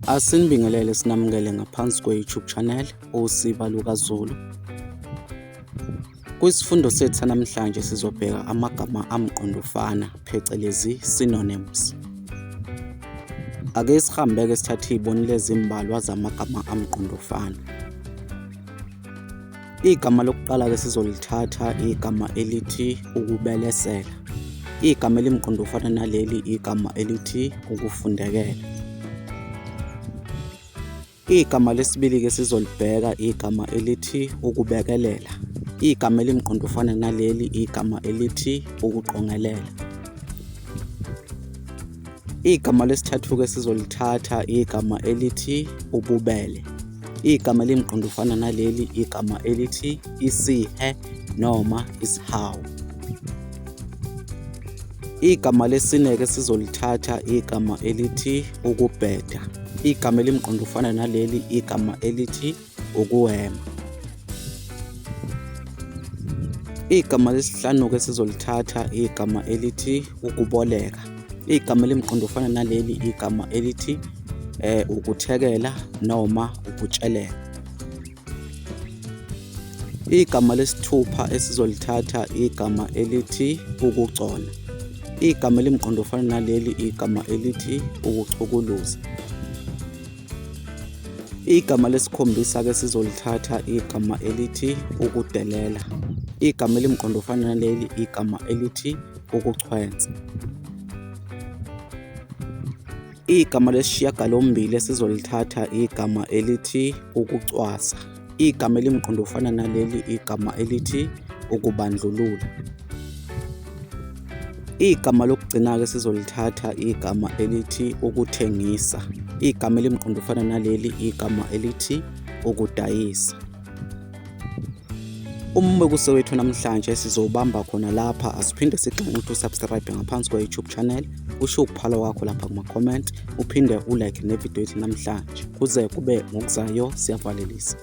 Asinibingelele sinamukele ngaphansi kwe-YouTube channel Usiba LukaZulu. Kwisifundo sethu sanamhlanje sizobheka amagama amqondofana phecelezi synonyms. Ake sihambe-ke sithathe iy'bonelo ezimbalwa zamagama amqondofana. Igama lokuqala-ke sizolithatha igama elithi ukubelesela. Igama elimqondo ufana naleli igama elithi ukufundekela. Igama lesibili-ke sizolibheka igama elithi ukubekelela. Igama elimqondo ufana naleli igama elithi ukuqongelela. Igama lesithathu-ke sizolithatha igama elithi ububele. Igama elimqondo ufana naleli igama elithi isihe noma isihawu. Igama lesine-ke sizolithatha igama elithi ukubheda. Igama elimqondo ufana naleli igama elithi ukuhwema. Igama lesihlanu-ke sizolithatha igama elithi ukuboleka. Igama elimqondo ufana naleli igama elithi ukuthekela noma ukutsheleka. Igama lesithupha esizolithatha igama elithi ukugcona. Igama elimqondo ufana naleli igama elithi ukuchukuluza. Igama lesikhombisa-ke sizolithatha igama elithi ukudelela. Igama elimqondo ufana naleli igama elithi ukuchwensa. Igama lesishiyagalombili esizolithatha igama elithi ukucwasa. Igama elimqondo ufana naleli igama elithi ukubandlulula. Igama lokugcina-ke sizolithatha igama elithi ukuthengisa. Igama elimqondo ufana naleli igama elithi ukudayisa. Umbukiso wethu namhlanje sizowubamba khona lapha. Asiphinde sigxile ukuthi usubscribe ngaphansi kwa-YouTube channel, usho ukuphala kwakho lapha kuma-comment, uphinde ulike nevidiyo yethu namhlanje. Kuze kube ngokuzayo, siyavalelisa.